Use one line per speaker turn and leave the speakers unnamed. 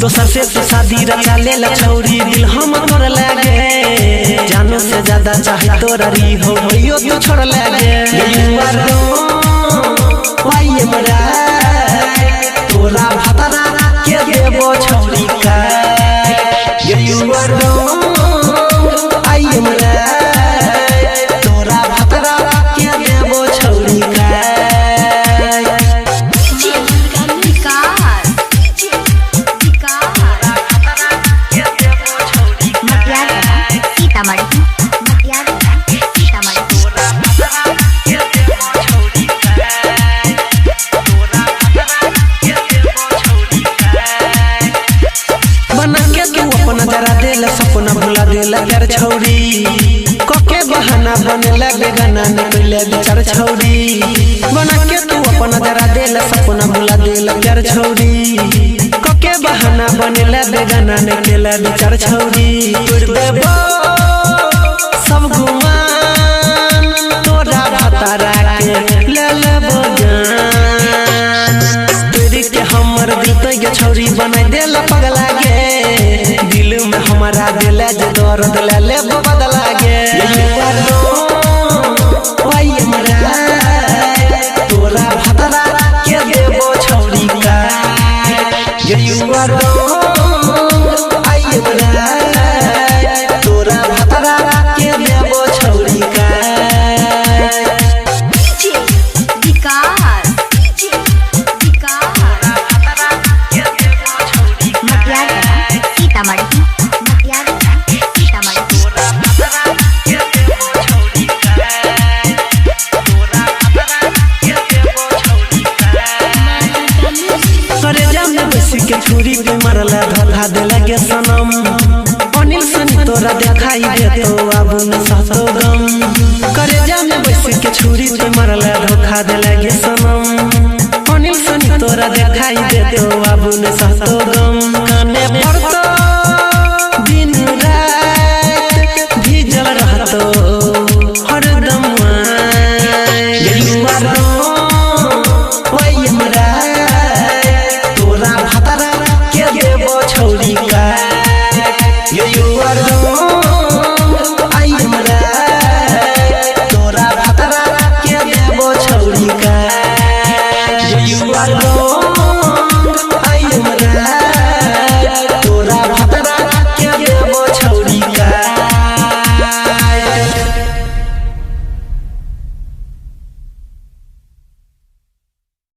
दोसर से तू शादी रचा ले ला छौरी, दिल हम तोड़ लागे। जानो से ज्यादा चाहे तोरा री हो भइयो तू छोड़ लागे। You are wrong, I am right, तोरा भतरा के देबो छौरी का। You are wrong, I am right, तोरा भतरा के देबो छौरी का।
विकास विकास मटियागढ़ सीतामढ़ी, मटियागढ़ सीतामढ़ी।
बना के तू अपना जरा देला सपना भुला देला प्यार छौरी, कके बहाना बनेला बेगाना निकले विचार छौरी। बना के तू अपना जरा देला सपना भुला देला प्यार छौरी, कके बहाना बनेला बेगाना निकले विचार छौरी। तोड़ देबो सब गुमान तोरा भतरा के ले लेबो जान। तोरी के हमर दिल तो के छौरी बनाई देला पगला गे, दिल में हमारा दिल जे दर्द ले ले बदला गे। You are wrong, I am right, तोरा भतरा के देबो छौरी का। You are wrong, I am right, तोरा भतरा के देबो छौरी का।
विकास विकास मटियागढ़ सीतामढ़ी, मटियागढ़ सीतामढ़ी।
करे जाम बसी के छुरी पे मरला धोखा देला के सनम, अनिल सनी तोरा देखाई दे तो आबू न सहतो गम। करे जाम बसी के छुरी पे मरला धोखा देला के सनम, अनिल सनी तोरा देखाई दे तो आबू न सहतो गम।